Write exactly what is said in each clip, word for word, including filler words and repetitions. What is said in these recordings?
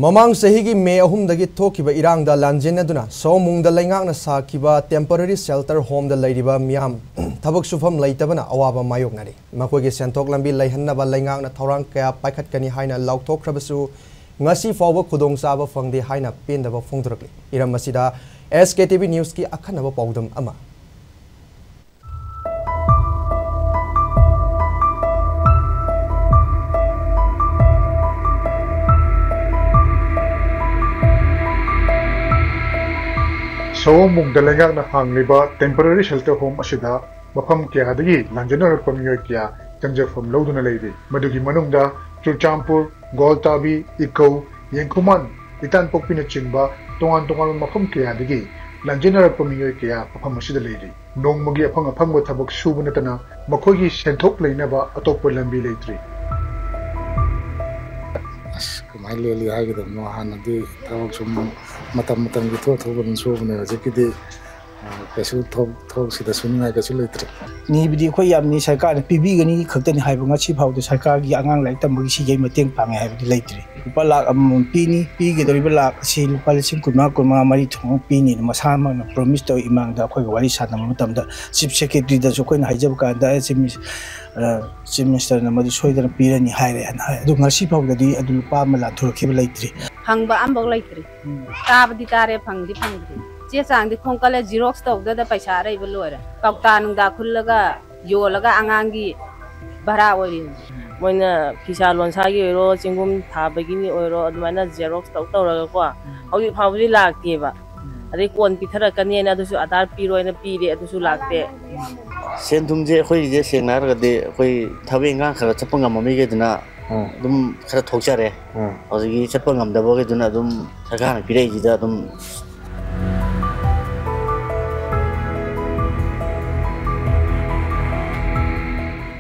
ꯃꯃꯥꯡ ꯆꯍꯤꯒꯤ ꯃꯦ ꯑꯍꯨꯝꯗꯒꯤ ꯊꯣꯛꯈꯤꯕ ꯏꯔꯥꯡꯗ ꯂꯥꯟꯖꯦꯟꯅꯗꯨꯅ ꯁꯑꯣꯝꯕꯨꯡꯗ ꯂꯩꯉꯥꯛꯅ ꯁꯥꯈꯤꯕ temporary shelter homeꯗ ꯂꯩꯔꯤꯕ ꯃꯤꯌꯥꯝ ꯊꯕꯛ ꯁꯨꯐꯝ ꯂꯩꯇꯕꯅ ꯑꯋꯥꯕ ꯃꯥꯌꯣꯛꯅꯔꯤ꯫ ꯃꯈꯣꯏꯒꯤ ꯁꯦꯟꯊꯣꯛ ꯂꯝꯕꯤ ꯂꯩꯍꯟꯅꯕ ꯂꯩꯉꯥꯛꯅ ꯊꯧꯔꯥꯡ ꯀꯌꯥ ꯄꯥꯏꯈꯠꯀꯅꯤ ꯍꯥꯏꯅ ꯂꯥꯎꯊꯣꯛꯈ꯭ꯔꯕꯁꯨ, ꯉꯁꯤ ꯐꯥꯎꯕ ꯈꯨꯗꯣꯡꯆꯥꯕ ꯐꯪꯗꯦ ꯍꯥꯏꯅ ꯄꯦꯟꯗꯕ ꯐꯣꯡꯗꯣꯔꯛꯂꯤ꯫ ꯏꯔꯝ ꯑꯁꯤꯗ SKTV Newsꯀꯤ ꯑꯈꯟꯅꯕ ꯄꯥꯎꯗꯝ ꯑꯃ꯫ ꯁꯑꯣꯝꯕꯨꯡꯗ ꯂꯩꯉꯥꯛꯅ ꯍꯥꯡꯂꯤꯕ temporary shelter home ꯑꯁꯤꯗ ꯃꯐꯝ ꯀꯌꯥꯗꯒꯤ ꯂꯥꯟꯖꯦꯟꯅꯔꯛꯄ ꯃꯤꯑꯣꯏ ꯀꯌꯥ ꯆꯪꯖꯐꯝ ꯂꯧꯗꯨꯅ ꯂꯩꯔꯤ꯫ ꯃꯗꯨꯒꯤ ꯃꯅꯨꯡꯗ ꯆꯨꯔꯆꯥꯟꯄꯨꯔ, ꯒꯣꯜꯇꯥꯕꯤ, ꯏꯀꯧ, ꯌꯦꯡꯈꯨꯃꯥꯟ, ꯏꯇꯥꯟꯄꯣꯛꯄꯤꯅꯆꯤꯡꯕ ꯇꯣꯉꯥꯟ ꯇꯣꯉꯥꯟꯕ ꯃꯐꯝ ꯀꯌꯥꯗꯒꯤ ꯂꯥꯟꯖꯦꯟꯅꯔꯛꯄ ꯃꯤꯑꯣꯏ ꯀꯌꯥ ꯃꯐꯝ ꯑꯁꯤꯗ ꯂꯩꯔꯤ꯫ ꯅꯣꯡꯃꯒꯤ ꯑꯐꯪ ꯑꯐꯪꯕ ꯊꯕꯛ ꯁꯨꯕ ꯅꯠꯇꯅ ꯃꯈꯣꯏꯒꯤ ꯁꯦꯟꯊꯣꯛ ꯂꯩꯅꯕ ꯑꯇꯣꯞꯄ ꯂꯝꯕꯤ ꯂꯩꯇ꯭ꯔꯤ꯫ ꯑꯁ, ꯀꯃꯥꯏꯅ ꯂꯦꯜꯂꯤ ꯍꯥꯏꯒꯗꯕꯅꯣ? ꯍꯥꯟꯅꯗꯤ ꯊꯕꯛ ꯁꯨꯝ ꯃꯇꯝ ꯃꯇꯝꯒꯤ ꯊꯣꯛ ꯊꯣꯛꯄ ꯑꯗꯨꯝ ꯁꯨꯕꯅꯦ꯫ ꯍꯧꯖꯤꯛꯀꯤꯗꯤ, ꯑ, ꯀꯩꯁꯨ ꯊꯕꯛ, ꯊꯕꯛꯁꯤꯗ ꯁꯨꯅꯤꯡꯉꯥꯏ ꯀꯩꯁꯨ ꯂꯩꯇ꯭ꯔꯦ꯫ ꯅꯤꯕꯗꯤ ꯑꯩꯈꯣꯏ ꯌꯥꯝ ꯅꯤ, ꯁꯔꯀꯥꯔꯅ ꯄꯤꯕꯤꯒꯅꯤ ꯈꯛꯇꯅꯤ ꯍꯥꯏꯕ, ꯉꯁꯤ ꯐꯥꯎꯗ ꯁꯔꯀꯥꯔꯒꯤ ꯑꯉꯥꯡ ꯂꯥꯏꯔꯤꯛ ꯇꯝꯕꯒꯤ ꯁꯤꯒꯤ ꯃꯇꯦꯡ ꯄꯥꯡꯉꯦ ꯍꯥꯏꯕꯗꯤ ꯂꯩꯇ꯭ꯔꯤ꯫ ꯂꯨꯄꯥ ꯂꯥꯈ ꯑꯃꯃꯝ ꯄꯤꯅꯤ, ꯄꯤꯒꯗꯧꯔꯤꯕ ꯂꯥꯈ ꯑꯁꯤ ꯂꯨꯄꯥ ꯂꯤꯁꯤꯡ ꯀꯨꯟꯃꯉꯥ, ꯀꯨꯟꯃꯉꯥ ꯃꯔꯤ ꯊꯣꯡꯅ ꯄꯤꯅꯤꯅ ꯃꯁꯥꯃꯛꯅ promise ꯇꯧꯏ꯫ ꯏꯃꯥꯡꯗ ꯑꯩꯈꯣꯏꯒ ꯋꯥꯔꯤ ꯁꯥꯟꯅꯕ ꯃꯇꯝꯗ Chief Secretaryꯗꯁꯨ ꯑꯩꯈꯣꯏꯅ ꯍꯥꯏꯖꯕ ꯀꯥꯟꯗ, "ꯑꯦ, Chief Minis-, ꯑ, Chief Ministerꯅ ꯃꯗꯨ ꯁꯣꯏꯗꯅ ꯄꯤꯔꯅꯤ" ꯍꯥꯏꯔꯦꯅ ꯍꯥꯏ꯫ ꯑꯗꯨ ꯉꯁꯤ ꯐꯥꯎꯗꯗꯤ ꯑꯗꯨ ꯂꯨꯄꯥ ꯑꯃ ꯂꯥꯟꯊꯣꯔꯛꯈꯤꯕ ꯂꯩꯇ꯭ꯔꯤ꯫ ꯐꯪꯕ ꯑꯝꯐꯥꯎ ꯂꯩꯇ꯭ꯔꯤ꯫ ꯎꯝ꯫ ꯇꯥꯕꯗꯤ ꯇꯥꯔꯦ, ꯐꯪꯗꯤ ꯐꯪꯗ꯭ꯔꯤ꯫ ꯆꯦ ꯆꯥꯡꯗꯤ ꯈꯣꯡꯀꯠꯂꯦ, Xerox ꯇꯧꯗꯗ ꯄꯩꯁꯥ ꯑꯔꯩꯕ ꯂꯣꯏꯔꯦ꯫ ꯀꯧꯇꯥ ꯅꯨꯡꯗꯥ ꯈꯨꯜꯂꯒ ꯌꯣꯜꯂꯒ ꯑꯉꯥꯡꯒꯤ ꯚꯔꯥ ꯑꯣꯏꯔꯤ꯫ ꯃꯣꯏꯅ ꯐꯤꯁꯥ ꯂꯣꯟꯁꯥꯒꯤ ꯑꯣꯏꯔꯣ, ꯆꯦꯡꯒꯨꯝ ꯊꯥꯕꯒꯤꯅꯤ ꯑꯣꯏꯔꯣ, ꯑꯗꯨꯃꯥꯏꯅ Xerox ꯇꯧ ꯇꯧꯔꯒꯀꯣ, ꯎꯝ꯫ ꯍꯧꯖꯤꯛ ꯐꯥꯎꯕꯗꯤ ꯂꯥꯛꯇꯦꯕ꯫ ꯎꯝ꯫ ꯑꯗꯩ ꯀꯣꯟ ꯄꯤꯊꯔꯛꯀꯅꯤꯅ ꯑꯗꯨꯁꯨ ꯑꯙꯥꯔ ꯄꯤꯔꯣꯅ ꯄꯤꯔꯦ, ꯑꯗꯨꯁꯨ ꯂꯥꯛꯇꯦ꯫ ꯁꯦꯟ ꯊꯨꯝꯁꯦ ꯑꯩꯈꯣꯏꯒꯤꯁꯦ ꯁꯦꯡꯅ ꯍꯥꯏꯔꯒꯗꯤ ꯑꯩꯈꯣꯏ ꯊꯕꯛ ꯏꯟꯈꯥꯡ ꯈꯔ ꯆꯠꯄ ꯉꯝꯕ ꯃꯤꯈꯩꯗꯨꯅ ꯑꯥ꯫ ꯑꯗꯨꯝ ꯈꯔ ꯊꯣꯛꯆꯔꯦ꯫ ꯑꯥ꯫ ꯍꯧꯖꯤꯛꯀꯤ ꯆꯠꯄ ꯉꯝꯗꯕꯈꯩꯗꯨꯅ ꯑꯗꯨꯝ ꯁꯔꯀꯥꯔꯅ ꯄꯤꯔꯛꯏꯁꯤꯗ ꯑꯗꯨꯝ꯫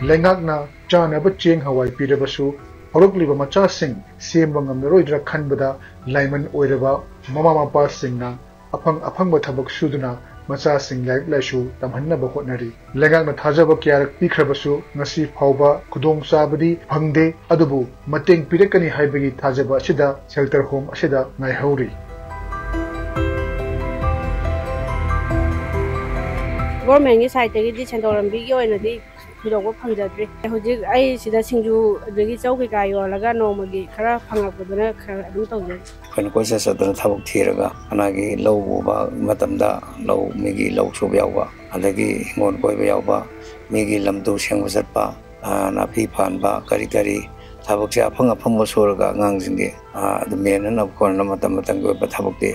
ꯂꯩꯉꯥꯛꯅ ꯆꯥꯅꯕ ꯆꯦꯡ ꯍꯋꯥꯏ ꯄꯤꯔꯕꯁꯨ ꯍꯧꯔꯛꯂꯤꯕ ꯃꯆꯥꯁꯤꯡ ꯁꯦꯝꯕ ꯉꯝꯂꯔꯣꯏꯗ꯭ꯔꯥ ꯈꯟꯕꯗ ꯂꯥꯏꯃꯟ ꯑꯣꯏꯔꯕ ꯃꯃꯥ ꯃꯄꯥꯁꯤꯡꯅ ꯑꯐꯪ ꯑꯐꯪꯕ ꯊꯕꯛ ꯁꯨꯗꯨꯅ ꯃꯆꯥꯁꯤꯡ ꯂꯥꯏꯔꯤꯛ ꯂꯥꯏꯁꯨ ꯇꯝꯍꯟꯅꯕ ꯍꯣꯠꯅꯔꯤ꯫ ꯂꯩꯉꯥꯛꯅ ꯊꯥꯖꯕ ꯀꯌꯥꯔꯛ ꯄꯤꯈ꯭ꯔꯕꯁꯨ ꯉꯁꯤ ꯐꯥꯎꯕ ꯈꯨꯗꯣꯡꯆꯥꯕꯗꯤ ꯐꯪꯗꯦ, ꯑꯗꯨꯕꯨ ꯃꯇꯦꯡ ꯄꯤꯔꯛꯀꯅꯤ ꯍꯥꯏꯕꯒꯤ ꯊꯥꯖꯕ ꯑꯁꯤꯗ shelter home ꯑꯁꯤꯗ ꯉꯥꯏꯍꯧꯔꯤ꯫ ꯒꯣꯔꯃꯦꯟꯒꯤ ꯁꯥꯏꯠꯇꯒꯤꯗꯤ ꯁꯦꯟꯊꯣꯛ ꯂꯝꯕꯤꯒꯤ ꯑꯣꯏꯅꯗꯤ ꯊꯣꯏꯗꯣꯛꯄ ꯐꯪꯖꯗ꯭ꯔꯤ꯫ ꯍꯧꯖꯤꯛ ꯑꯩ ꯁꯤꯗ ꯁꯤꯡꯖꯨ ꯑꯗꯒꯤ ꯆꯧ ꯀꯩꯀꯥ ꯌꯣꯜꯂꯒ ꯅꯣꯡꯃꯒꯤ ꯈꯔ ꯐꯪꯉꯛꯄꯗꯨꯅ ꯈꯔ ꯑꯗꯨꯝ ꯇꯧꯖꯩ꯫ ꯑꯩꯈꯣꯏꯅ ꯀꯣꯏꯆꯠ ꯆꯠꯇꯅ ꯊꯕꯛ ꯊꯤꯔꯒ ꯀꯅꯥꯒꯤ ꯂꯧ ꯎꯕ ꯃꯇꯝꯗ ꯂꯧ, ꯃꯤꯒꯤ ꯂꯧ ꯁꯨꯕ ꯌꯥꯎꯕ, ꯑꯗꯒꯤ ꯍꯤꯡꯒꯣꯜ ꯀꯣꯏꯕ ꯌꯥꯎꯕ, ꯃꯤꯒꯤ ꯂꯝꯗꯨ ꯁꯦꯡꯕ ꯆꯠꯄ, ꯅꯥꯄꯤ ꯐꯥꯟꯕ, ꯀꯔꯤ ꯀꯔꯤ ꯊꯕꯛꯁꯦ ꯑꯐꯪ ꯑꯐꯪꯕ ꯁꯨꯔꯒ ꯑꯉꯥꯡꯁꯤꯡꯒꯤ ꯑꯗꯨ ꯃꯦꯟꯅꯅꯕ ꯈꯣꯠꯅꯅꯕ ꯃꯇꯝ ꯃꯇꯝꯒꯤ ꯑꯣꯏꯕ ꯊꯕꯛꯇꯤ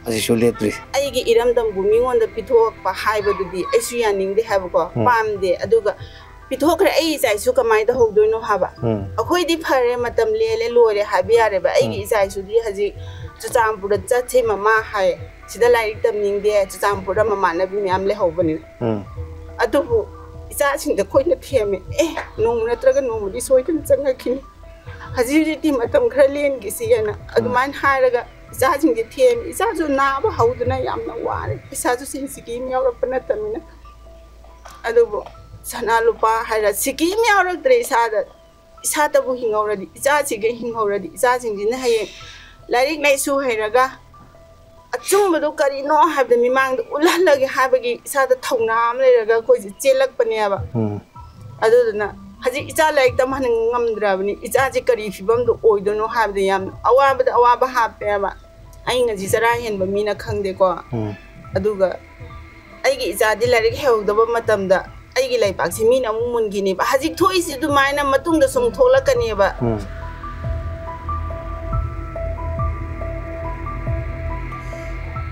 ꯍꯧꯖꯤꯛꯁꯨ ꯂꯦꯞꯇ꯭ꯔꯤ꯫ ꯑꯩꯒꯤ ꯏꯔꯝꯗꯝꯕꯨ ꯃꯤꯉꯣꯟꯗ ꯄꯤꯊꯣꯛꯄ ꯍꯥꯏꯕꯗꯨꯗꯤ ꯑꯩꯁꯨ ꯌꯥꯅꯤꯡꯗꯦ ꯍꯥꯏꯕꯀꯣ, ꯄꯥꯝꯗꯦ꯫ ꯑꯗꯨꯒ ꯄꯤꯊꯣꯛꯈ꯭ꯔꯦ, ꯑꯩ ꯏꯆꯥ ꯏꯁꯨ ꯀꯃꯥꯏꯅ ꯇꯧꯍꯧꯗꯣꯏꯅꯣ ꯍꯥꯏꯕ꯫ ꯑꯩꯈꯣꯏꯗꯤ ꯐꯔꯦ, ꯃꯇꯝ ꯂꯦꯜꯂꯦ, ꯂꯣꯏꯔꯦ ꯍꯥꯏꯕ ꯌꯥꯔꯦꯕ꯫ ꯑꯩꯒꯤ ꯏꯆꯥ ꯏꯁꯨꯗꯤ ꯍꯧꯖꯤꯛ ꯆꯨꯔꯆꯥꯟꯄꯨꯔꯗ ꯆꯠꯁꯦ ꯃꯃꯥ ꯍꯥꯏ, ꯁꯤꯗ ꯂꯥꯏꯔꯤꯛ ꯇꯝꯅꯤꯡꯗꯦ, ꯆꯨꯔꯆꯥꯟꯄꯨꯔꯗ ꯃꯃꯥꯟꯅꯕꯤ ꯃꯌꯥꯝ ꯂꯩꯍꯧꯕꯅꯤꯅ꯫ ꯑꯗꯨꯕꯨ ꯏꯆꯥꯁꯤꯡꯗ ꯑꯩꯈꯣꯏꯅ ꯊꯦꯝꯃꯦ, ꯑꯦ, ꯅꯣꯡꯃ ꯅꯠꯇ꯭ꯔꯒ ꯅꯣꯡꯃꯗꯤ ꯁꯣꯏꯗꯅ ꯆꯪꯉꯛꯈꯤꯅꯤ, ꯍꯧꯖꯤꯛ ꯍꯧꯖꯤꯛꯇꯤ ꯃꯇꯝ ꯈꯔ ꯂꯦꯟꯈꯤꯁꯤ ꯍꯥꯏꯅ ꯑꯗꯨꯃꯥꯏꯅ ꯍꯥꯏꯔꯒ ꯏꯆꯥꯁꯤꯡꯁꯦ ꯊꯦꯝꯃꯦ꯫ ꯏꯆꯥꯁꯨ ꯅꯥꯕ ꯍꯧꯗꯅ ꯌꯥꯝꯅ ꯋꯥꯔꯦ, ꯄꯩꯁꯥꯁꯨ ꯁꯤꯀꯤ ꯑꯃ ꯌꯥꯎꯔꯛꯄ ꯅꯠꯇꯕꯅꯤꯅ꯫ ꯑꯗꯨꯕꯨ ꯁꯅꯥ ꯂꯨꯄꯥ ꯍꯥꯏꯔ ꯁꯤꯀꯤ ꯑꯃ ꯌꯥꯎꯔꯛꯇ꯭ꯔꯦ ꯏꯁꯥꯗ꯫ ꯏꯁꯥꯇꯕꯨ ꯍꯤꯡꯍꯧꯔꯗꯤ, ꯏꯆꯥꯁꯤꯡꯒ ꯍꯤꯡꯍꯧꯔꯗꯤ, ꯏꯆꯥꯁꯤꯡꯁꯤꯅ ꯍꯌꯦꯡ ꯂꯥꯏꯔꯤꯛ ꯂꯥꯏꯁꯨ ꯍꯩꯔꯒ ꯑꯆꯨꯝꯕꯗꯣ ꯀꯔꯤꯅꯣ ꯍꯥꯏꯕꯗ ꯃꯤꯃꯥꯡꯗ ꯎꯠꯍꯜꯂꯒꯦ ꯍꯥꯏꯕꯒꯤ ꯏꯁꯥꯗ ꯊꯧꯅꯥ ꯑꯃ ꯂꯩꯔꯒ ꯑꯩꯈꯣꯏꯁꯦ ꯆꯦꯜꯂꯛꯄꯅꯦꯕ꯫ ꯑꯗꯨꯗꯨꯅ ꯍꯧꯖꯤꯛ ꯏꯆꯥ ꯂꯥꯏꯔꯤꯛ ꯇꯝꯍꯟ ꯉꯝꯗ꯭ꯔꯕꯅꯤ, ꯏꯆꯥꯁꯦ ꯀꯔꯤ ꯐꯤꯕꯝꯗ ꯑꯣꯏꯗꯣꯏꯅꯣ ꯍꯥꯏꯕꯗ ꯌꯥꯝ ꯑꯋꯥꯕꯗ ꯑꯋꯥꯕ ꯍꯥꯞꯄꯦꯕ꯫ ꯑꯩ ꯉꯁꯤ ꯆꯔꯥ ꯍꯦꯟꯕ ꯃꯤꯅ ꯈꯪꯗꯦꯀꯣ꯫ ꯑꯗꯨꯒ ꯑꯩꯒꯤ ꯏꯆꯥꯗꯤ ꯂꯥꯏꯔꯤꯛ ꯍꯩꯍꯧꯗꯕ ꯃꯇꯝꯗ ꯑꯩꯒꯤ ꯂꯩꯕꯥꯛꯁꯤ ꯃꯤꯅ ꯑꯃꯨꯛ ꯃꯨꯟꯈꯤꯅꯦꯕ꯫ ꯍꯧꯖꯤꯛ ꯊꯣꯛꯏꯁꯤ ꯑꯗꯨꯃꯥꯏꯅ ꯃꯇꯨꯡꯗ ꯁꯨꯝ ꯊꯣꯛꯂꯛꯀꯅꯦꯕ꯫ ꯎꯝ꯫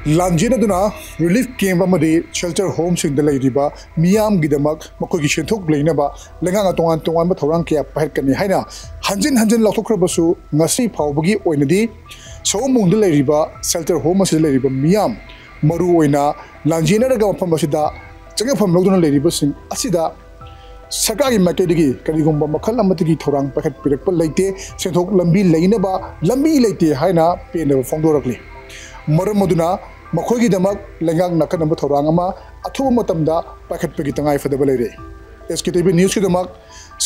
ꯂꯥꯟꯖꯦꯟ ꯑꯗꯨꯅ relief camp ꯑꯃꯗꯤ shelter homeꯁꯤꯡꯗ ꯂꯩꯔꯤꯕ ꯃꯤꯌꯥꯝꯒꯤꯗꯃꯛ ꯃꯈꯣꯏꯒꯤ ꯁꯦꯟꯊꯣꯛ ꯂꯩꯅꯕ ꯂꯩꯉꯥꯛꯅ ꯇꯣꯉꯥꯟ ꯇꯣꯉꯥꯟꯕ ꯊꯧꯔꯥꯡ ꯀꯌꯥ ꯄꯥꯏꯈꯠꯀꯅꯤ ꯍꯥꯏꯅ ꯍꯟꯖꯤꯟ ꯍꯟꯖꯤꯟ ꯂꯥꯎꯊꯣꯛꯈ꯭ꯔꯕꯁꯨ, ꯉꯁꯤ ꯐꯥꯎꯕꯒꯤ ꯑꯣꯏꯅꯗꯤ ꯁꯑꯣꯝꯕꯨꯡꯗ ꯂꯩꯔꯤꯕ shelter home ꯑꯁꯤꯗ ꯂꯩꯔꯤꯕ ꯃꯤꯌꯥꯝ, ꯃꯔꯨꯑꯣꯏꯅ ꯂꯥꯟꯖꯦꯟꯅꯔꯒ ꯃꯐꯝ ꯑꯁꯤꯗ ꯆꯪꯖꯐꯝ ꯂꯧꯗꯨꯅ ꯂꯩꯔꯤꯕꯁꯤꯡ ꯑꯁꯤꯗ ꯁꯔꯀꯥꯔꯒꯤ ꯃꯥꯏꯀꯩꯗꯒꯤ ꯀꯔꯤꯒꯨꯝꯕ ꯃꯈꯜ ꯑꯃꯠꯇꯒꯤ ꯊꯧꯔꯥꯡ ꯄꯥꯏꯈꯠꯄꯤꯔꯛꯄ ꯂꯩꯇꯦ꯫ ꯁꯦꯟꯊꯣꯛ ꯂꯝꯕꯤ ꯂꯩꯅꯕ ꯂꯝꯕꯤ ꯂꯩꯇꯦ ꯍꯥꯏꯅ ꯄꯦꯟꯗꯕ ꯐꯣꯡꯗꯣꯔꯛꯂꯤ꯫ ꯃꯔꯝ ꯑꯗꯨꯅ ꯃꯈꯣꯏꯒꯤꯗꯃꯛ ꯂꯩꯉꯥꯛꯅ ꯑꯀꯟꯕ ꯊꯧꯔꯥꯡ ꯑꯃ ꯑꯊꯨꯕ ꯃꯇꯝꯗ ꯄꯥꯏꯈꯠꯄꯒꯤ ꯇꯉꯥꯏ ꯐꯗꯕ ꯂꯩꯔꯦ꯫ ꯑꯦꯁ ꯀꯦ ꯇꯤ ꯚꯤ ꯅ꯭ꯌꯨꯁꯀꯤꯗꯃꯛ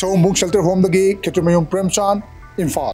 ꯁꯑꯣꯝꯕꯨꯡ ꯁꯦꯜꯇꯔ ꯍꯣꯝꯗꯒꯤ ꯈꯦꯇ꯭ꯔꯤꯃꯌꯨꯝ ꯄ꯭ꯔꯦꯝꯆꯥꯟ, ꯏꯝꯐꯥꯜ꯫